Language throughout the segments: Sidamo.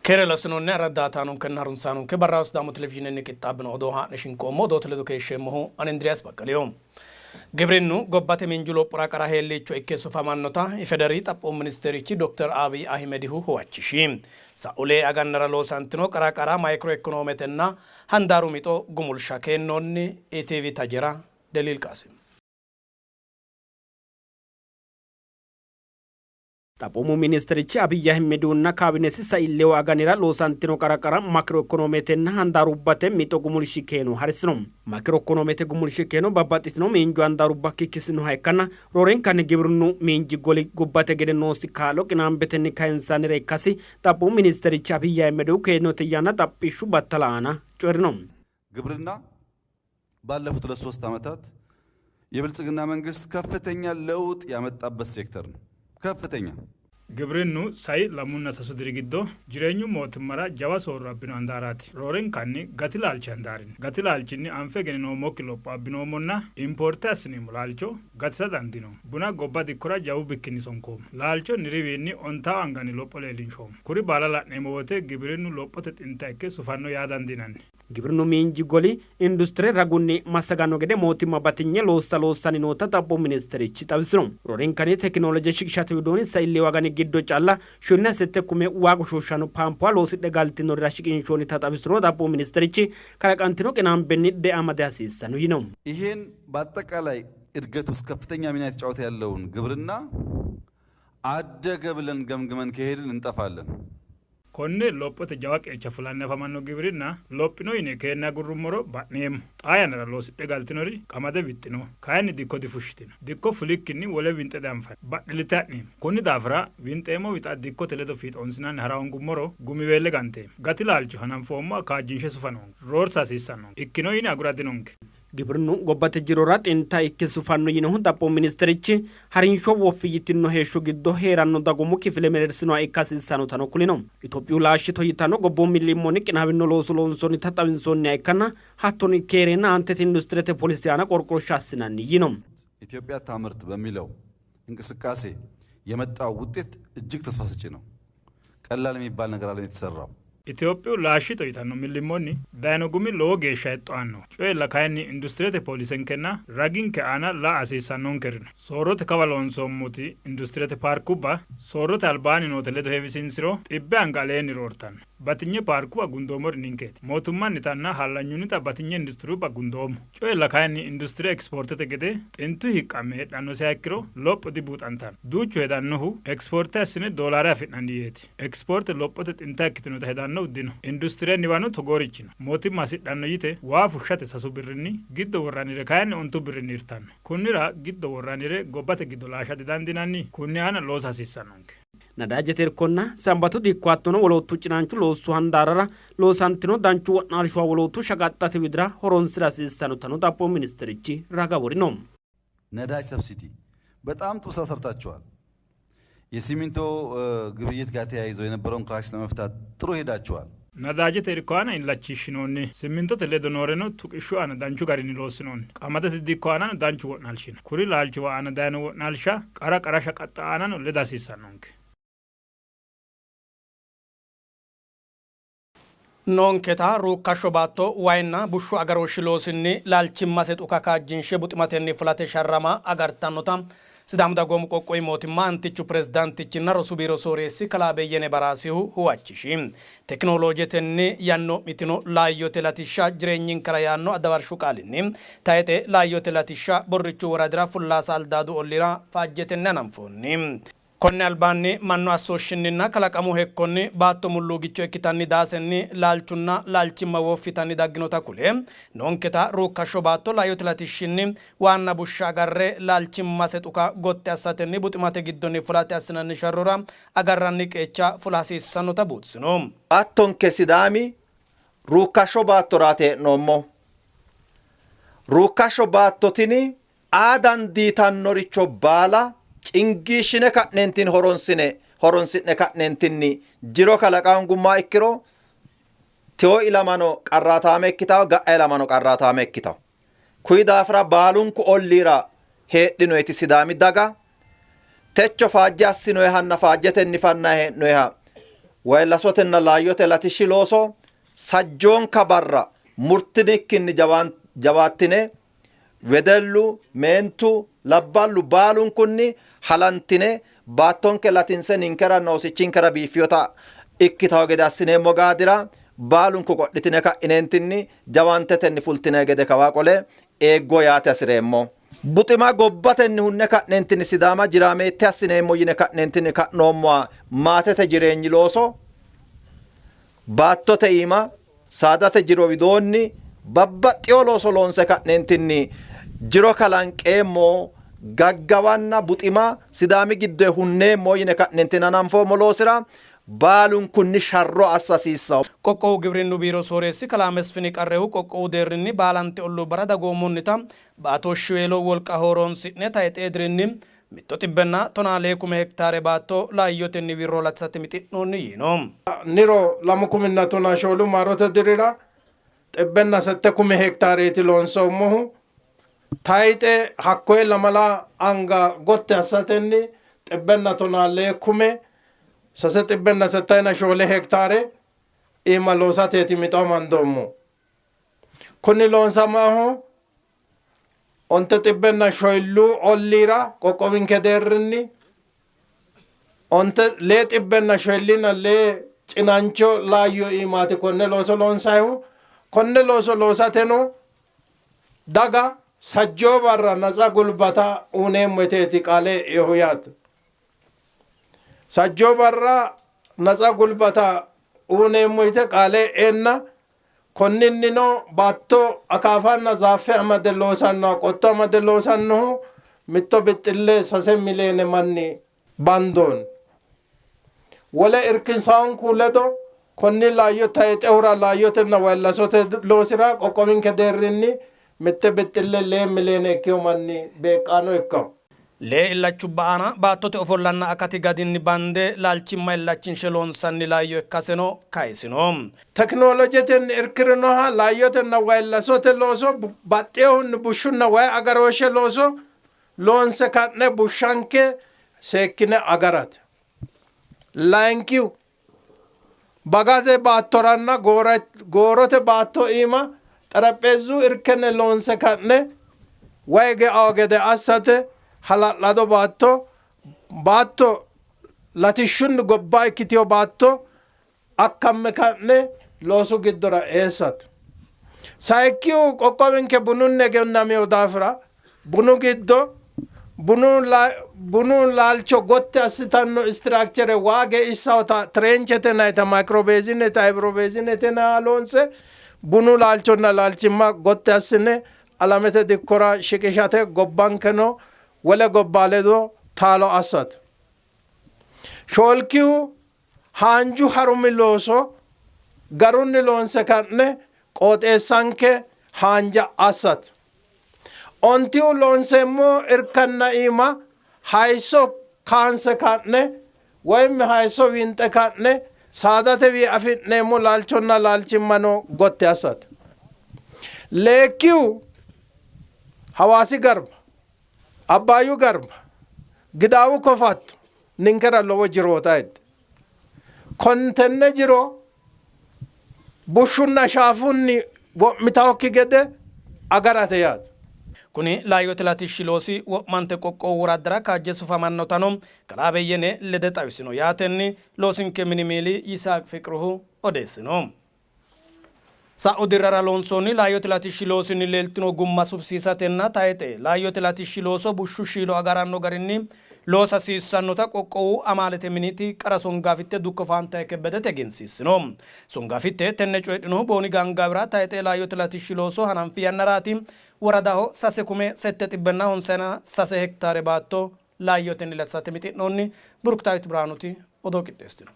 Keere lassinoonni araddaataanonkenna harunsaanonke barraho Sidaamu Televizhiinenni qixxaabbino odoo haa'ne shinqoommo. Odoote ledo keeshsheemmohu ani Indiriyaas Baqqaliho. Gibrinnu gobbate miinju lophora qara heelliicho ikke sufamannota IFEDERI Xaphoomu Ministerichi Dokter Abiy Ahimedihu huwachishi. Sa'u lee agannara loosantino qara qara maykiro ikkonoometenna handaaru mixo gumulsha keennoonni. ETV tajera Deliil Qaasim. Xaphoomu ministirichi Abiy Ahimedihunna kaabinesi sai lewu aganira loosantino qara qara makiro ikkonoometenna handaarubbate mixo gumulshi keeno harissino. Makiro ikkonoomete gumulshi keeno babbaxxitino miinju handaarubba kikkissinoha ikkanna roorenkanni gibrinnu miinji goli gobbate gede noosi kaa'lo qinaambetenni kayinsannire ikkasi Xaphoomu ministirichi Abiy Ahimedihu keenote yanna xaphishshu battala aana coyi'rino. ግብርና ባለፉት ሁለት ሶስት ዓመታት የብልጽግና መንግስት ከፍተኛ ለውጥ ያመጣበት ሴክተር ነው። ከፍተኛ Gibrinnu sai lamunna sasu diri giddo jireenyu mootimmara jawa soorro abbino handaaraati. Roorenkanni gati laalchi handaarinni. Gati laalchinni anfe egenninoommokki lopho abbinoommonna importe assineemmo laalcho gatisa dandiinoommo. Buna gobba dikkora jawu bikkinni sonkoommo. Laalcho niriwiinni ontawo anganni lopho leellinshoommo. Kuri baala la'neemmo woyte gibrinnu lophote xinta ikke sufanno yaa dandiinanni. Gibrinnu miinji goli industire ragunni massaganno gede mootimma batinye loossa loossanni noota Xaphoomu ministerichi xawisino. Roorenkanni tekinoloje shiqishate widoonni sai lewu agani giddo calla shoolina sette kume waa goshooshshanno paampuwa loosidhe galtinorira shiqinshoonnita xawisino Xaphoomu ministerichi, kalaqantino qinaambenni deama dihasiissanno yino. ይሄን በአጠቃላይ እድገት ውስጥ ከፍተኛ ሚና የተጫወተ ያለውን ግብርና አደገ ብለን ገምግመን ከሄድን እንጠፋለን። Konne lophote jawa qeecha fulanni afamanno gibirinna lophino yine keenne agurrummoro ba'neemmo. Xaa yannara loosidhe galtinori qamade wixxino, kayinni dikko difushshitino. Dikko fulikkinni wole winxe dianfanni, badhillitte ha'neemmo. Konni daafira winxeemmo wixa dikkote ledo fiixoonsinanni ha'ra hoongummoro gumiweelle ganteemmo. Gati laalcho hananfoommoha kaajjinshe sufa noonke, roorsa hasiissannonke. Ikkino yine agura dinonke. Gibrinnu gobbate jirora xinta ikke sufanno yinohu Xaphoomu ministerichi, harinsho woffi yitinno heeshsho giddo hee'ranno dagoomu kifile mereersinoha ikka hasiissannotano kulino. Itophiyu laashshito yitanno gobboomu millimmonni qinaawinno looso loonsoonnita xawinsoonniha ikkanna, hattono ikke hee'reenna aantete industirete polise aana qorqorsha assinanni yino. ኢትዮጵያ ታምርት በሚለው እንቅስቃሴ የመጣው ውጤት እጅግ ተስፋ ሰጪ ነው። ቀላል የሚባል ነገር አለ የተሰራው። Itophiyu laashshito yitanno millimmonni dayino gumi lowo geeshsha hexxo aannoho. Coyella kayinni industirete poolisenkenna raginke aana la'a hasiissannonkeri no. Soorrote kawa loonsoommoti industirete paarkubba soorrote albaanni noote ledo heewisiinsiro xibbe anga aleenni roortanno. Batinye paarkuwa gundoommori ninkeeti. Mootimmannitanna hallanyunnita batinye industirubba gundoommo. Coyella kayinni industire ekispoortete gede xintu hiiqqamme heedhannoseha ikkiro lopho dibuuxantanno. Duuchu hedannohu ekispoorte assine doolaare afi'nanni yeeti. Ekispoorte lophote xinta ikkitinota hedannohu dino. Industirenniwano togoorichi no. Mootimma hasidhanno yite waa fushshate sasu birrinni, giddo worrannire kayinni ontu birrinni hirtanno. Kunnira giddo worrannire gobbate giddo laashsha didandiinanni? Kunni aana loosa hasiissannonke. Nadaajete irkonna Sambatu dikko hattono woloottu cinaanchu loosu handaarrara loosantino danchu wo'naalshuwa wolootu shaqaxxate widira horonsi'ra hasiissannotano Xaphoomu ministerichi raga worino. ነዳጅ ሰብሲዲ በጣም ጥሩ ስራ ሰርታችኋል። የሲሚንቶ ግብይት ጋር ተያይዞ የነበረውን ክራይሲስ ለመፍታት ጥሩ ሄዳችኋል። Nadaajete irko aana illachishshinoonni. Simmintote ledo nooreno tuqishshu aana danchu garinni loossinoonni. Qamadete dikko aanano danchu wo'naalshi no. Kuri laalchuwa aana dayno wo'naalsha qara qara shaqaxxa aanano leda hasiissannonke. Noonketa ruukkashsho baatto wayinna bushshu agarooshshi loosinni laalchimmase xuka kaajjinshe buximatenni fulate sharrama agartannota Sidaamu Dagoomu Qoqqowi Mootimma Antichu Pirezidaantichinna Rosu Biiro Sooreessi Kalaa Beyyene Baraasihu huwachishi. Tekinoloojetenni yannoo'mitino laayyote latishsha jireenyinkera yaanno adawarshu qaalinni tayixe laayyote latishsha Borrichu woradira Fullaasa Aldaadu olliira faajjetenni hananfoonni. Konni albaanni mannu assooshshinninna kalaqamu hekkonni baatto mulluugicho ikkitanni daasenni laalchunna laalchimma wooffitanni dagginota kule, noonketa ruukkashsho baatto laayyote latishshinni waanna bushsha agarre laalchimmase xuka gotti assatenni buximate giddonni fulate assinanni sharrora agarranni qeecha fula hasiissannota buuxisino. Baattonke Sidaami ruukkashsho baattoraati hee'noommohu. Ruukkashsho baatto tini aa dandiitannoricho baala cingiishshine ka'neentinni horonsine horonsi'ne ka'neentinni jiro kalaqa hongummoha ikkiro tewo ilamano qarraataame ikkitawo, ga'a ilamano qarraataame ikkitawo. Kuyi daafira baalunku olliira heedhinoyeti Sidaami daga techo faajje assinoyehanna faajjetenni fannayi hee'noyeha Wayillasotenna laayyote latishshi looso sajjoonka barra murtinikkinni jawaattine wedellu, meentu, labballu baalunkunni halantine baattonke latinse ninkera noosichinkera biiffinota ikkitawo gede assineemmo gaadira baalunku qodhitine ka'ineentinni jawaantetenni fultine gede kawa qole eeggo yaate hasireemmo. Buxima gobbatenni hunne ka'neentinni Sidaama jiraameette assineemmo yine ka'neentinni ka'noommoha maatete jireenyi looso baattote iima saadate jiro widoonni babbaxxino looso loonse ka'neentinni jiro kalanqeemmo, gaggawanna buxima Sidaami giddo hunneemmo yine ka'neentinni hananfoommo loosira baalunkunni sharro assa hasiissanno. Qoqqowu Gibrinnu Biiro Sooreessi Kalaa Mesfini Qarrehu qoqqowu deerrinni baalante olluubbara dagoomunnita baatooshshiweelo wolqa hooroonsi'ne tayxee dirinni mitto xibbenna tonaa lee kume hektaare baatto laayyotenni wirro latisate mixi'noonni yiino. Niro lamu kuminna tonaa shoolu maarote dirira xibbenna sette kume hektaareeti loonsoommohu. Tayxe hakkoye lamala anga gotti assatenni xibbenna tonaa lee kume sase xibbenna settayina shoole hektaare iima loosateeti mixo amandoommo. Kuni loonsamahu onte xibbenna shoyilluu olliira qoqqowinke deerrinni onte lee xibbenna shoyilliina lee cinaancho laayyo iimaati konne looso loonsayihu. Konne looso loosateno daga sajjoo barra natsa gulbata uuneemmo yiteeti qaale e'inohu yaate. Sajjoo barra natsa gulbata uuneemmo yite qaale e'eenna konninnino baatto akaafanna zaaffe amade loosannoha qotto amade loosannohu mitto bixxille sase miliyoone manni bandoonni. Wole irkinsaanku ledo konni laayyo tayxehura laayyotenna wayillasote loosira qoqqowinke deerrinni mitte bixxille lee miliyoone ikkino manni beeqqaano ikkanno. Lee illachubba aana baattote ofollanna akati gadinni bande laalchimma illachinshe loonsanni laayyo ikkaseno kayisino. Tekinoolojetenni irkirinoha laayyotenna wayillasote looso baxxinohunni bushshunna wayi agarooshshe looso loonse ka'ne bushshanke seekkine agarate. Layinkihu bagate baattoranna goorote baatto iima xarapheezzu irkene loonse ka'ne wayi ge'awo gede assate hala'lado baatto baatto latishshunni gobba ikkitino baatto akkamme ka'ne loosu giddora eessate. Sayikkihu qoqqowinke bununni egennamino daafira bunu giddo bunu laalcho gotti assitanno istiraakchere waa geissawota tirenchete nayita maykrobeezinete hayibirobeezinete naya loonse bunu laalchonna laalchimma gotti assine alamete dikkora shiqishate gobbankeno wole gobba ledo taalo assate. Shoolkihu haanju harumi looso garunni loonse ka'ne qooxeessanke haanja assate. Ontihu loonseemmo irkanna iima hayisso kaanse ka'ne woyim hayisso winxe ka'ne saadatewi afi'neemmo laalchonna laalchimmano gotti assate. Leekkihu Hawaasi Garba, Abbaayyu Garba, Gidaawu kofatto ninkera lowo jiroota idde. Kontenne jiro bushshunna shaafunni wo'mitawokki gede agarate yaate. Kuni laayyote latishshi loosi wo'mante qoqqowu woraddara kaajje sufamannotano Kalaa Beyyene lede xawisino yaatenni loosinke mini miili Yisaaq Fiqruhu odeessino. Sa'u dirrara loonsoonni laayyote latishshi loosinni leeltino gumma sufisiisatenna tayxe laayyote latishshi looso bushshu shiilo agaranno garinni loosa hasiissannota qoqqowu amaalete miniti qara songaafitte Dukko Faantaye Kebbedete egensiissino. Songaafitte tenne coyidhinohu Booni Gaangaawira tayxe laayyote latishshi looso hananfi yannaraati. Woradaho sase kume sette xibbenna honsayina sase hektaare baatto laayyotenni latisate mixi'noonni. Buruktaawit Birhaanuti odoo qixxeessitino.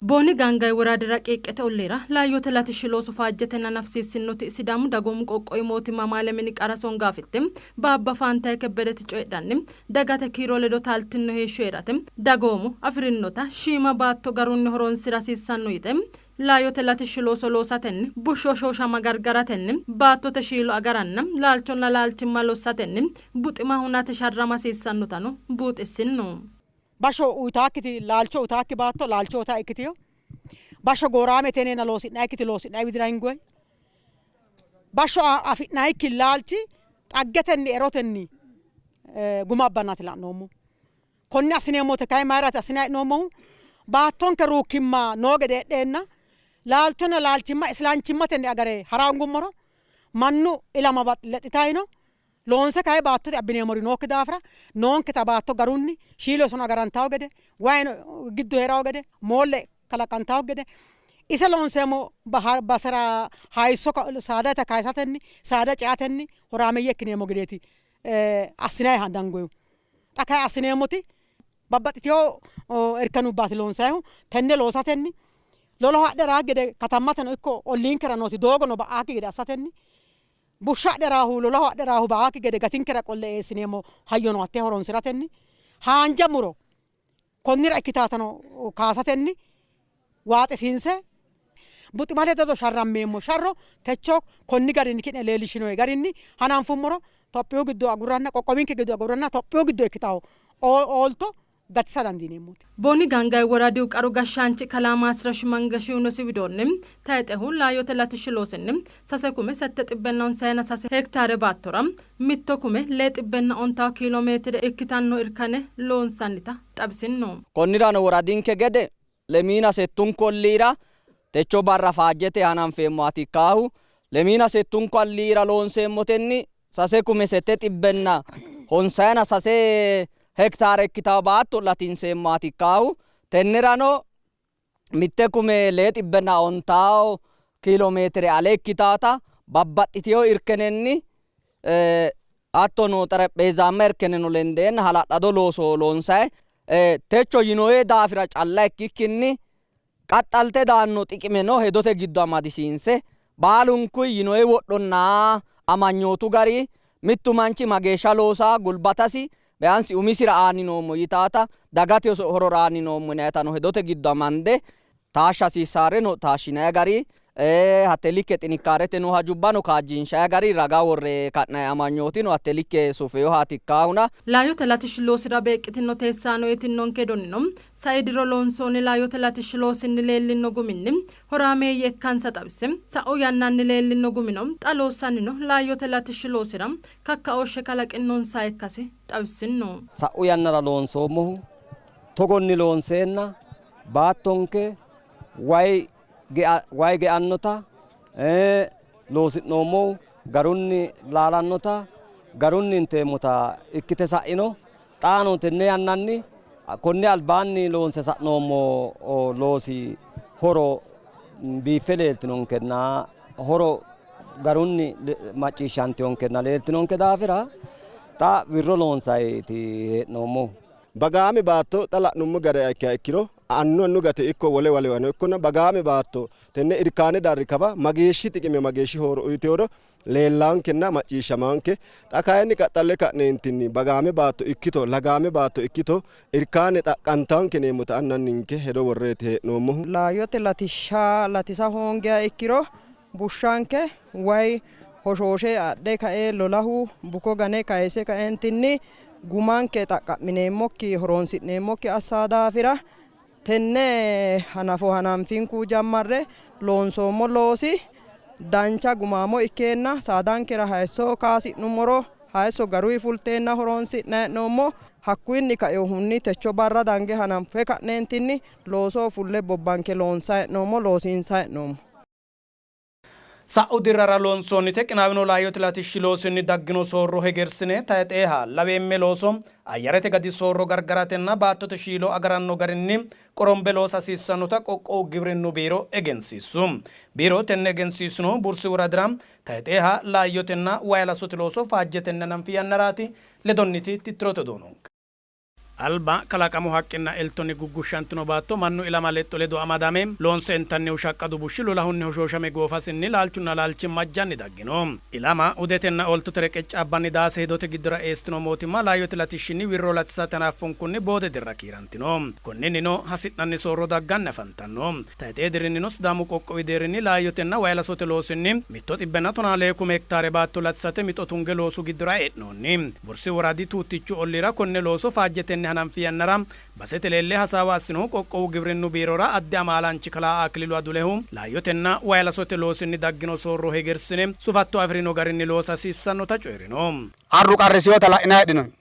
Booni Gaangawi woradira Qeeqqete olliira laayyote latishshi looso faajjetenna nafisiissinnoti Sidaamu Dagoomu Qoqqowi Mootimma Amaale Mini Qara Songaafitte Baabba Faantaye Kebbedeti coyidhanni, dagate kiiro ledo taaltinno heeshsho hee'rate dagoomu afi'rinnota shiima baatto garunni horoonsi'ra hasiissanno yite, laayyote latishshi looso loosatenni bushshu hoshooshama gargaratenni, baattote shiilo agaranna laalchonna laalchimma lossatenni buxima hunate sharrama hasiissannotano buuxissinno. Bashsho uyitaakkiti laalcho uyitaakki baatto laalcho uyitaa ikkitino. Bashsho gooraamete yineenna loosi'nayikkiti loosi'nayi widira hingoyi. Bashsho afi'nayikki laalchi xaggetenni erotenni guma abbannaati la'noommohu. Konne assineemmote kayi mayiraati assinanni hee'noommohu? Baattonke ruukkimma noo gede heedheenna laalchonna laalchimma isilanchimmatenni agare hara hoongummoro mannu ilama lexxitanni no. Loonse kayi baattote abbineemmori nookki daafira noonketa baatto garunni shiilosono agarantawo gede, wayino giddo hee'rawo gede, moolle kalaqantawo gede ise loonseemmo basera hayisso saadate kayisatenni saada ceatenni horaameeyye ikkineemmo gedeeti assinanni dangoyihu. Xa kayi assineemmoti babbaxxitewo irkanubbaati loonsayihu. Tenne loosatenni lolahu adhe raa gede katammateno ikko olliinkera nooti doogono ba'aakki gede assatenni bushsha adhe raahu lolahu adhe raahu ba'aakki gede gatinkera qolle eessineemmo hayyono hattee horonsi'ratenni haanja muro konnira ikkitaatano kaasatenni waaxisiinse buximate ledo sharrammeemmo sharro techo konni garinni ki'ne leellishinoyi garinni hananfummoro Tophiyu giddo agurranna qoqqowinke giddo agurranna Tophiyu giddo ikkitawo oolto gatisa dandiineemmote. Booni Gaangawi Woradihu qaru gashshaanchi kalaa Maasrashshu Mangashi uyinosi widoonni, tayxehu laayyote latishshi loosinni sase kume sette xibbenna onsayina sase hektaare baattora mitto kume lee xibbenna ontawo kiilo meetire ikkitanno irkane loonsannita xawisinno. Konnirano woradinke gede lemiina settunku olliira techo barra faajjete hananfeemmohati ikkaahu lemiina settunku olliira loonseemmotenni sase kume sette xibbenna honsayina sase hektaare ikkitawo baatto latinseemmohati ikkaahu tennerano mitte kume lee xibbenna ontawo kiiloomeetire ale ikkitaata babbaxxiteyo irkenenni hattono xarapheezaamma irkeneno lendeenna hala'lado looso loonsayi techo yinoye daafira calla ikkikkinni qaxxalte daanno xiqimeno hedote giddo amadisiinse baalunku yinoye wodhonna amanyootu gari mittu manchi mageeshsha loosaa gulbatasi beyansi umisira aanni noommo yitaata dagate horora aanni noommo yinayitano hedote giddo amande taashsha hasiissaareno taashshinayi gari hatte likke xinikaarete noo hajubbano kaajjinshayi gari raga worre ka'nayi amanyootino hatte likke sufeyohaati ikkaahuna. Laayyote latishshi loosira beeqqitino teessaano yitinonke hedonnino sai diro loonsoonni laayyote latishshi loosinni leellinno guminni horaameeyye ikkansa xawisse, sa'u yannanni leellinno gumino xa loossanni no laayyote latishshi loosira kakkaooshshe kalaqinnonsaha ikkasi xawissinno. Sa'u yannara loonsoommohu togonni loonseenna baattonke wayi geannota loosi'noommohu garunni laalannota garunni inteemmota ikkite sa'ino. Xaano tenne yannanni konni albaanni loonse sa'noommo loosi horo biiffe leeltinonkenna horo garunni macciishshantinonkenna leeltinonke daafira xa wirro loonsayiiti hee'noommohu. Bagaame baatto xa la'nummo gara ikkiha ikkiro annu annu gate ikko wole wolewano ikkona bagaame baatto tenne irkaane darri kawa mageeshshi xiqime mageeshshi horo uyiteoro leellaankenna macciishshamaanke. Xa kayinni qaxxalle ka'neentinni bagaame baatto ikkito lagaame baatto ikkito irkaane xaqqantaanke neemmota annanninke hedo worreeti hee'noommohu. Laayyote latishsha latisa hoongiha ikkiro bushshanke wayi hoshooshe adhe kae lolahu buko gane kayise kaentinni gumanke xaqqa'mineemmokki horonsi'neemmokki assa daafira tenne hanafo hananfinku jammarre loonsoommo loosi dancha gumaamo ikkeenna saadankera hayisso kaasi'nummoro hayisso garuyi fulteenna horonsi'nanni hee'noommo. Hakkuyinni kainohunni techo barra dange hananfe ka'neentinni looso fulle bobbanke loonsanni hee'noommo, loosiinsanni hee'noommo. Sa'u dirrara loonsoonnite qinaawino laayyote latishshi loosinni daggino soorro hegersine tayxeeha laweemme looso ayyarete gadi soorro gargaratenna baattote shiilo agaranno garinni qorombe loosa hasiissannota qoqqowu gibrinnu biiro egensiissu. Biiro tenne egensiissinohu Bursi woradira tayxeeha laayyotenna wayi lasote looso faajjetenni hananfi yannaraati. Ledonniti tittirote odoo noonke. Alba kalaqamu haqqinna eltonni guggushshantino baatto mannu ilama lexxo ledo amadame loonse intannihu shaqqadu bushshi lolahunni hoshooshame goofasinni laalchunna laalchimma ajjanni daggino. Ilama hudetenna ooltote reqeccaabbanni daase hedote giddora eessitino mootimma laayyote latishshinni wirro latisate hanaffunkunni boode dirra kiirantino. Konninnino hasi'nanni soorro dagganni afantanno. Tayxee dirinnino Sidaamu qoqqowi deerrinni laayyotenna wayi lasote loosinni mitto xibbenna tonaa lee kume hektaare baatto latisate mixo tunge loosu giddora e'noonni. Bursi woradi Tuuttichu olliira konne looso faajjetenni faajjetenni hananfi yannara basete leelle hasaawa assinohu qoqqowu gibrinnu biirora addi amaalaanchi kalaa Aklilu Adulehu laayyotenna wayilasote loosinni daggino soorro hegersine sufatto afi'rino garinni loosa hasiissannota coyi'rino. Arru qarrisinota la'inanni heedhinoonni.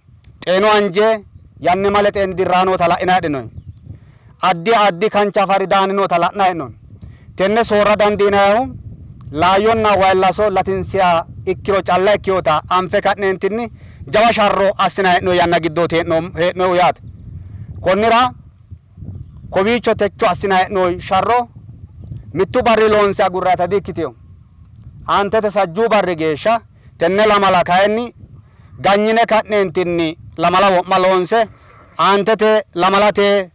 Xeenu anje yannimale xeeni dirranni noota la'inanni heedhinoonni. Addi addi kanchafari daanni noota la'nanni hee'noonni. Tenne soorra dandiinannihu laayyonna wayillaso latinsiha ikkiro calla ikkinota anfe ka'neentinni jawa sharro assinanni hee'noonni yanna giddooti hee'noonnihu yaate. Konnira kowiicho techo assinanni hee'noonni sharro mittu barri loonse agurrannita di ikkitino. Aantete sajjuu barri geeshsha tenne lamala kayinni ganyine ka'neentinni lamala wo'ma loonse aantete lamalate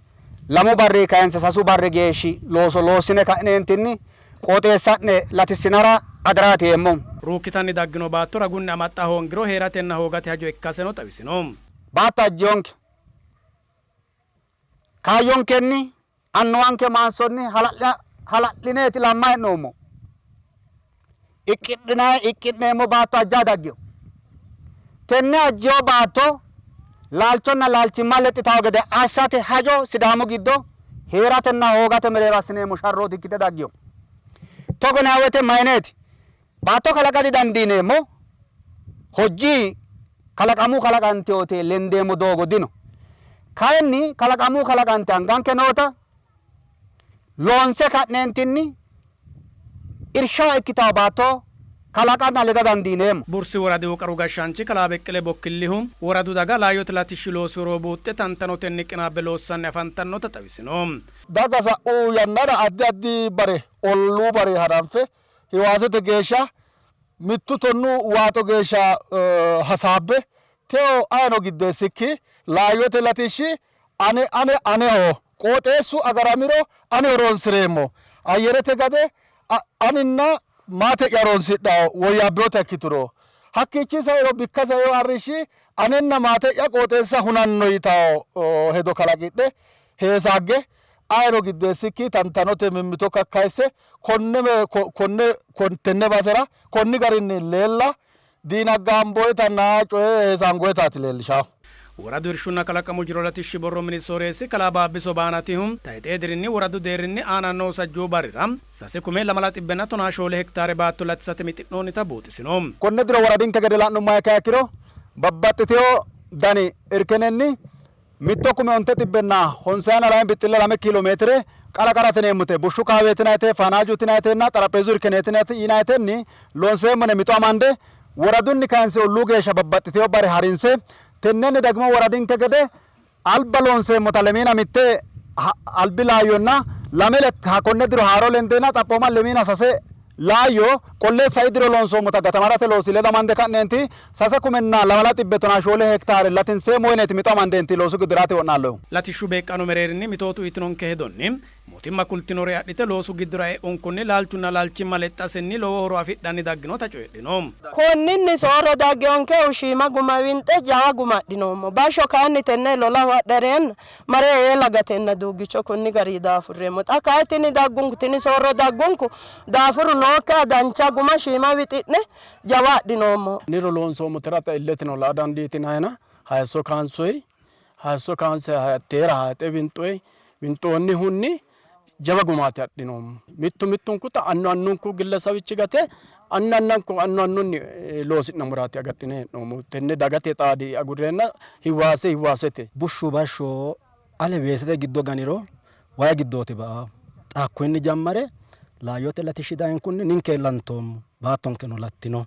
lamu barri kayinse sasu barri geeshshi looso loossine ka'neentinni qooxeessa'ne latissinara adaraati yeemmo. Ruukkitanni daggino baatto ragunni amaxxa hoongiro hee'ratenna hoogate hajo ikkaseno xawisino. Baatto ajjiyonke. Kaayyonkenni annuwanke maassonni hala'lineeti lamma hee'noommo. Iqqidhinayi iqqi'neemmo baatto ajja daggino. Tenne ajjiyo baatto laalchonna laalchimma lexxitanno gede assate hajo Sidaamu giddo hee'ratenna hoogate mereero assineemmo sharrooti ikkite daggino. Togo yinanni woyte mayineeti? Baatto kalaqa didandiineemmo, hojji kalaqamu kalaqantinote lendeemmo doogo dino. Kayinni kalaqamu kalaqante anganke noota loonse ka'neentinni irshaho ikkitanno baatto kalaqanna leda dandiineemmo. Bursi woradihu qaru gashshaanchi kalaa Beqqele Bokkillihu, woradu daga laayyote latishshi loosi horo buuxxe tantanotenni qinaabbe loossanni afantannota xawisino. Daga sa'u yannara addi addi bare olluu bare hananfe Hiwaasete geeshsha mittu tonnu waaxo geeshsha hasaabbe tewo ayeno giddeessikki laayyote latishshi ane ane aneho qooxeessu agaramiro ani horoonsi'reemmo ayyerete gade aninna maate'ya horoonsidhanno woyyaabbinota ikkituro hakkiichi sairo bikka saino arrishshi anenna maate'ya qooxeessa hunanno yitanno hedo kalaqidhe heesaagge ayeno giddeessikki tantanote mimmito kakkayisse konne konne tenne basera konni garinni leella diinaggaamboyitanna coye heesaangoyitaati leellishahu. Woradu Irshunna Kalaqamu Jiro Latishshi Borro Mini Sooreessi Kalaa Baabbiso Baanatihu tayxee dirinni woradu deerrinni aananno sajjuu barrira sase kume lamala xibbenna tonaa shoole hektaare baatto latisate mixi'noonnita buuxisino. Konne diro woradinke gede la'nummoha ikkiha ikkiro babbaxxitino dani irkenenni Mitto kume onte xibbenna honsayina lame bixxille lame kiilo meetire qara qarate yineemmote bushshu kaaweeti yinannite, faanaajuuti yinannitenna xarapheezu irkeneeti yinannitenni loonseemmo yine mixo amande woradunni kayinse olluu geeshsha babbaxxitino bare harinse tennenni dagmo woradinke gede alba loonseemmota lemiina mitte albi laayyonna lame konne diro haaro lendeenna xaphooma lemiina sase Laayyo qolle sai diro loonsoommota gatamarate loosi ledo amande ka'neenti sase kumenna lamala xibbe tonaa shoole hektaare latinseemmo yineeti mixo amandeenti loosu giddora eate wo'naallohu. Latishshu beeqqaano mereerinni mitootu uyitinonke hedonni mootimma kultinore adhite loosu giddora e'unkunni laalchunna laalchimma lexxasenni lowo horo afidhanni dagginota coyidhino. Konninni soorro daggionkehu shiima guma winxe jawa guma adhinoommo. Bashsho kayinni tenne lolahu adhareenna Mare eela gatenna duuggicho kunni garinni daafurreemmo. Xa kayi tini daggunku, tini soorro daggunku daafuru nookkiha dancha guma shiima wixi'ne jawa adhinoommo. Niro loonsoommotera xa illeteno la'a dandiitinayina hayisso kaansoyi, hayisso kaanse hatteera hayixe winxoyi, winxoonnihunni jawa gumaati adhinoommo. Mittu mittunku xa annu annunku gillesawichi gate annu annanku annu annunni loosi'nammoraati agadhine hee'noommohu. Tenne dagate xaadi agurreenna hiwaase hiwaasete. Bushshu bashsho ale weesete giddo ganiro wayi giddooti ba''aahu. Xa hakkuyinni jammare laayyote latishshi dayinkunni ninke lantoommo, baattonkeno lattino.